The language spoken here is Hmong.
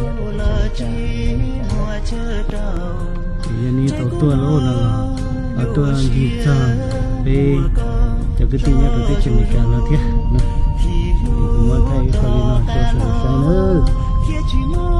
nyob rau teb chaws Amelikas, Amelikas na. Ces yog nej tau tuaj lawm no los, los tuaj ncig txog peb cov kwv tij nyob rau teb chaws Amelikas no thiab no. Ces kuv muab thaij ib qho li no rau sawv daws saib nawb.